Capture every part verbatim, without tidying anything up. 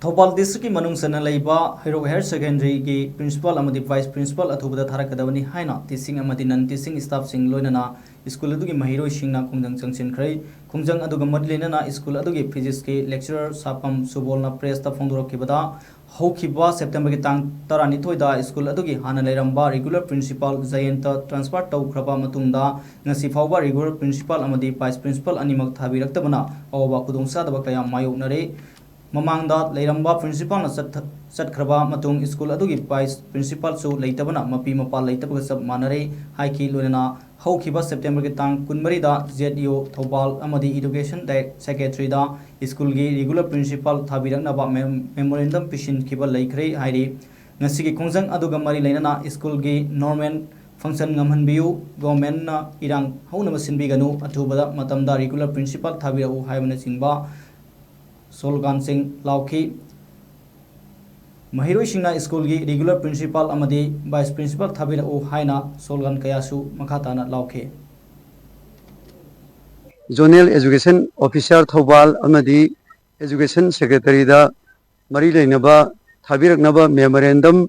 ꯊꯧꯕꯥꯜ ꯗꯤꯁꯇ꯭ꯔꯤꯛꯀꯤ ꯃꯅꯨꯡ ꯆꯟꯅ ꯂꯩꯕ ꯍꯩꯔꯣꯛ ꯍꯥꯌꯔ ꯁꯦꯀꯦꯟꯗꯔꯤꯒꯤ ꯄ꯭ꯔꯤꯟꯁꯤꯄꯥꯜ ꯑꯃꯗꯤ ꯚꯥꯏꯁ ꯄ꯭ꯔꯤꯟꯁꯤꯄꯥꯜ ꯑꯊꯨꯕꯗ ꯊꯥꯔꯛꯀꯗꯕꯅꯤ ꯍꯥꯏꯅ ꯇꯤꯆꯤꯡ ꯑꯃꯗꯤ ꯅꯟ ꯇꯤꯆꯤꯡ ꯁ꯭ꯇꯥꯐꯁꯤꯡ ꯂꯣꯏꯅꯅ ꯁ꯭ꯀꯨꯜ ꯑꯗꯨꯒꯤ ꯃꯍꯩꯔꯣꯏꯁꯤꯡꯅ ꯈꯣꯡꯖꯪ ꯆꯪꯁꯤꯟꯈ꯭ꯔꯦ꯫ ꯈꯣꯡꯖꯪ ꯑꯗꯨꯒ ꯃꯔꯤ ꯂꯩꯅꯅ ꯁ꯭ꯀꯨꯜ ꯑꯗꯨꯒꯤ ꯐꯤꯖꯤꯛꯁꯀꯤ ꯂꯦꯛꯆꯔꯔ ꯁꯥꯄꯝ ꯁꯨꯕꯣꯜꯅ ꯄ꯭ꯔꯦꯁꯇ ꯐꯣꯡꯗꯣꯔꯛꯈꯤꯕꯗ, ꯍꯧꯈꯤꯕ ꯁꯦꯞꯇꯦꯝꯕꯔꯒꯤ ꯇꯥꯡ ꯇꯔꯥꯅꯤꯊꯣꯏꯗ ꯁ꯭ꯀꯨꯜ ꯑꯗꯨꯒꯤ ꯍꯥꯟꯅ ꯂꯩꯔꯝꯕ ꯔꯤꯒꯨꯂꯔ ꯄ꯭ꯔꯤꯟꯁꯤꯄꯥꯜ ꯖꯌꯟꯇ ꯇ꯭ꯔꯥꯟꯁꯐꯔ ꯇꯧꯈ꯭ꯔꯕ ꯃꯇꯨꯡꯗ, ꯉꯁꯤ ꯐꯥꯎꯕ ꯔꯤꯒꯨꯂꯔ ꯄ꯭ꯔꯤꯟꯁꯤꯄꯥꯜ ꯑꯃꯗꯤ ꯚꯥꯏꯁ ꯄ꯭ꯔꯤꯟꯁꯤꯄꯥꯜ ꯑꯅꯤꯃꯛ ꯊꯥꯕꯤꯔꯛꯇꯕꯅ ꯑꯋꯥꯕ ꯈꯨꯗꯣꯡꯆꯥꯗꯕ ꯀꯌꯥ ꯃꯥꯌꯣꯛꯅꯔꯦ꯫ ꯃꯃꯥꯡꯗ ꯂꯩꯔꯝꯕ ꯄ꯭ꯔꯤꯟꯁꯤꯄꯥꯜꯅ ꯆꯠꯊ-, ꯆꯠꯈ꯭ꯔꯕ ꯃꯇꯨꯡ ꯁ꯭ꯀꯨꯜ ꯑꯗꯨꯒꯤ ꯚꯥꯏꯁ ꯄ꯭ꯔꯤꯟꯁꯤꯄꯥꯜꯁꯨ ꯂꯩꯇꯕꯅ ꯃꯄꯤ ꯃꯄꯥ ꯂꯩꯇꯕꯒ ꯆꯞ ꯃꯥꯟꯅꯔꯦ ꯍꯥꯏꯈꯤ꯫ ꯂꯣꯏꯅꯅ ꯍꯧꯈꯤꯕ ꯁꯦꯞꯇꯦꯝꯕꯔꯒꯤ ꯇꯥꯡ ꯀꯨꯟꯃꯔꯤꯗ ꯖꯦꯠ ꯏ ꯑꯣ ꯊꯧꯕꯥꯜ ꯑꯃꯗꯤ ꯏꯗꯨꯀꯦꯁꯟ ꯗꯥꯏꯔꯦꯛ ꯁꯦꯀ꯭ꯔꯦꯇꯔꯤꯗ ꯁ꯭ꯀꯨꯜꯒꯤ ꯔꯤꯒꯨꯂꯔ ꯄ꯭ꯔꯤꯟꯁꯤꯄꯥꯜ ꯊꯥꯕꯤꯔꯛꯅꯕ ꯃꯦꯝ-, ꯃꯦꯃꯣꯔꯦꯟꯗꯝ ꯄꯤꯁꯤꯟꯈꯤꯕ ꯂꯩꯈ꯭ꯔꯦ ꯍꯥꯏꯔꯤ꯫ ꯉꯁꯤꯒꯤ ꯈꯣꯡꯖꯪ ꯑꯗꯨꯒ ꯃꯔꯤ ꯂꯩꯅꯅ ꯁ꯭ꯀꯨꯜꯒꯤ ꯅꯣꯔꯃꯦꯜ ꯐꯪꯁꯟ ꯉꯝꯍꯟꯕꯤꯌꯨ, ꯒꯣꯔꯃꯦꯟꯅ ꯏꯔꯥꯡ ꯍꯧꯅꯕ ꯁꯤꯟꯕꯤꯒꯅꯨ, ꯑꯊꯨꯕꯗ ꯃꯇꯝꯗ ꯔꯤꯒꯨꯂꯔ ꯄ꯭ꯔꯤꯟꯁꯤꯄꯥꯜ ꯊꯥꯕꯤꯔꯛꯎ ꯍꯥꯏꯕꯅꯆꯤꯡꯕ ꯁ꯭ꯂꯣꯒꯥꯟꯁꯤꯡ ꯂꯥꯎꯈꯤ꯫ ꯃꯍꯩꯔꯣꯏꯁꯤꯡꯅ ꯁ꯭ꯀꯨꯜꯒꯤ ꯔꯤꯒꯨꯂꯔ ꯄ꯭ꯔꯤꯟꯁꯤꯄꯥꯜ ꯑꯃꯗꯤ ꯚꯥꯏꯁ ꯄ꯭ꯔꯤꯟꯁꯤꯄꯥꯜ ꯊꯥꯕꯤꯔꯛꯎ ꯍꯥꯏꯅ ꯁ꯭ꯂꯣꯒꯥꯟ ꯀꯌꯥꯁꯨ ꯃꯈꯥ ꯇꯥꯅ ꯂꯥꯎꯈꯤ꯫ ꯖꯣꯅꯦꯜ ꯑꯦꯖꯨꯀꯦꯁꯟ ꯑꯣꯐꯤꯁꯥꯔ ꯊꯧꯕꯥꯜ ꯑꯃꯗꯤ ꯑꯦꯖꯨꯀꯦꯁꯟ ꯁꯦꯀ꯭ꯔꯦꯇꯔꯤꯗ ꯃꯔꯤ ꯂꯩꯅꯕ ꯊꯥꯕꯤꯔꯛꯅꯕ ꯃꯦꯃꯣꯔꯦꯟꯗꯝ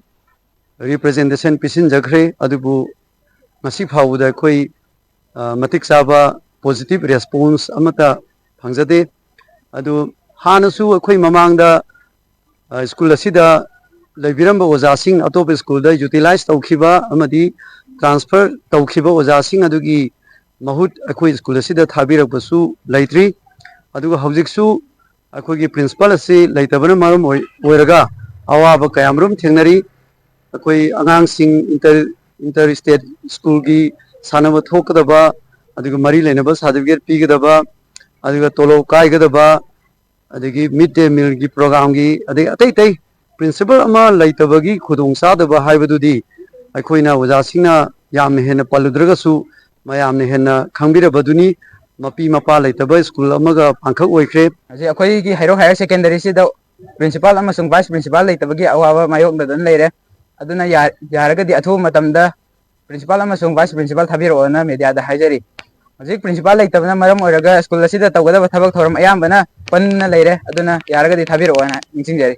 ꯔꯤꯄ꯭ꯔꯖꯦꯟꯇꯦꯁꯟ ꯄꯤꯁꯤꯟꯖꯈ꯭ꯔꯦ꯫ ꯑꯗꯨꯕꯨ ꯉꯁꯤ ꯐꯥꯎꯕꯗ ꯑꯩꯈꯣꯏ, ꯑ, ꯃꯇꯤꯛ ꯆꯥꯕ ꯄꯣꯖꯤꯇꯤꯚ ꯔꯦꯁꯄꯣꯟꯁ ꯑꯃꯠꯇ ꯐꯪꯖꯗꯦ꯫ ꯑꯗꯨ ꯍꯥꯟꯅꯁꯨ ꯑꯩꯈꯣꯏ ꯃꯃꯥꯡꯗ, ꯑ, ꯁ꯭ꯀꯨꯜ ꯑꯁꯤꯗ ꯂꯩꯕꯤꯔꯝꯕ ꯑꯣꯖꯥꯁꯤꯡ ꯑꯇꯣꯞꯄ ꯁ꯭ꯀꯨꯜꯗ ꯌꯨꯇꯤꯂꯥꯏꯖ ꯇꯧꯈꯤꯕ ꯑꯃꯗꯤ ꯇ꯭ꯔꯥꯟꯁꯐꯔ ꯇꯧꯈꯤꯕ ꯑꯣꯖꯥꯁꯤꯡ ꯑꯗꯨꯒꯤ ꯃꯍꯨꯠ ꯑꯩꯈꯣꯏ ꯁ꯭ꯀꯨꯜ ꯑꯁꯤꯗ ꯊꯥꯕꯤꯔꯛꯄꯁꯨ ꯂꯩꯇ꯭ꯔꯤ꯫ ꯑꯗꯨꯒ ꯍꯧꯖꯤꯛꯁꯨ ꯑꯩꯈꯣꯏꯒꯤ ꯄ꯭ꯔꯤꯟꯁꯤꯄꯥꯜ ꯑꯁꯤ ꯂꯩꯇꯕꯅ ꯃꯔꯝ ꯑꯣꯏ-, ꯑꯣꯏꯔꯒ ꯑꯋꯥꯕ ꯀꯌꯥꯃꯔꯨꯝ ꯊꯦꯡꯅꯔꯤ꯫ ꯑꯩꯈꯣꯏ ꯑꯉꯥꯡꯁꯤꯡ ꯏꯟꯇꯔ, ꯏꯟꯇꯔ ꯁ꯭ꯇꯦꯠ ꯁ꯭ꯀꯨꯜꯒꯤ ꯁꯥꯟꯅꯕ ꯊꯣꯛꯀꯗꯕ, ꯑꯗꯨꯒ ꯃꯔꯤ ꯂꯩꯅꯕ ꯁꯥꯔꯇꯤꯐꯤꯀꯦꯠ ꯄꯤꯒꯗꯕ, ꯑꯗꯨꯒ ꯇꯣꯂꯣꯞ ꯀꯥꯏꯒꯗꯕ, ꯑꯗꯒꯤ ꯃꯤꯗ ꯗꯦ ꯃꯤꯜꯒꯤ ꯄ꯭ꯔꯣꯒꯥꯝꯒꯤ, ꯑꯗꯩ ꯑꯇꯩ ꯑꯇꯩ ꯄ꯭ꯔꯤꯟꯁꯤꯄꯥꯜ ꯑꯃ ꯂꯩꯇꯕꯒꯤ ꯈꯨꯗꯣꯡꯆꯥꯗꯕ ꯍꯥꯏꯕꯗꯨꯗꯤ ꯑꯩꯈꯣꯏꯅ ꯑꯣꯖꯥꯁꯤꯡꯅ ꯌꯥꯝꯅ ꯍꯦꯟꯅ ꯄꯜꯂꯨꯗ꯭ꯔꯒꯁꯨ ꯃꯌꯥꯝꯅ ꯍꯦꯟꯅ ꯈꯪꯕꯤꯔꯕꯗꯨꯅꯤ꯫ ꯃꯄꯤ ꯃꯄꯥ ꯂꯩꯇꯕ ꯁ꯭ꯀꯨꯜ ꯑꯃꯒ ꯄꯥꯡꯈꯛ ꯑꯣꯏꯈ꯭ꯔꯦ꯫ ꯍꯧꯖꯤꯛ ꯑꯩꯈꯣꯏꯒꯤ ꯍꯩꯔꯣꯛ ꯍꯥꯌꯔ ꯁꯦꯀꯦꯟꯗꯔꯤꯁꯤꯗ ꯄ꯭ꯔꯤꯟꯁꯤꯄꯥꯜ ꯑꯃꯁꯨꯡ ꯚꯥꯏꯁ ꯄ꯭ꯔꯤꯟꯁꯤꯄꯥꯜ ꯂꯩꯇꯕꯒꯤ ꯑꯋꯥꯕ ꯃꯥꯌꯣꯛꯅꯗꯨꯅ ꯂꯩꯔꯦ꯫ ꯑꯗꯨꯅ ꯌꯥ-, ꯌꯥꯔꯒꯗꯤ ꯑꯊꯨꯕ ꯃꯇꯝꯗ ꯄ꯭ꯔꯤꯟꯁꯤꯄꯥꯜ ꯑꯃꯁꯨꯡ ꯚꯥꯏꯁ ꯄ꯭ꯔꯤꯟꯁꯤꯄꯥꯜ ꯊꯥꯕꯤꯔꯛꯑꯣꯅ ꯃꯦꯗꯤꯌꯥꯗ ꯍꯥꯏꯖꯔꯤ꯫ ꯍꯧꯖꯤꯛ ꯄ꯭ꯔꯤꯟꯁꯤꯄꯥꯜ ꯂꯩꯇꯕꯅ ꯃꯔꯝ ꯑꯣꯏꯔꯒ ꯁ꯭ꯀꯨꯜ ꯑꯁꯤꯗ ꯇꯧꯒꯗꯕ ꯊꯕꯛ ꯊꯧꯔꯝ ꯑꯌꯥꯝꯕꯅ ꯄꯟꯅ ꯂꯩꯔꯦ꯫ ꯑꯗꯨꯅ ꯌꯥꯔꯒꯗꯤ ꯊꯥꯕꯤꯔꯛꯑꯣ ꯍꯥꯏꯅ ꯅꯤꯡꯁꯤꯡꯖꯔꯤ꯫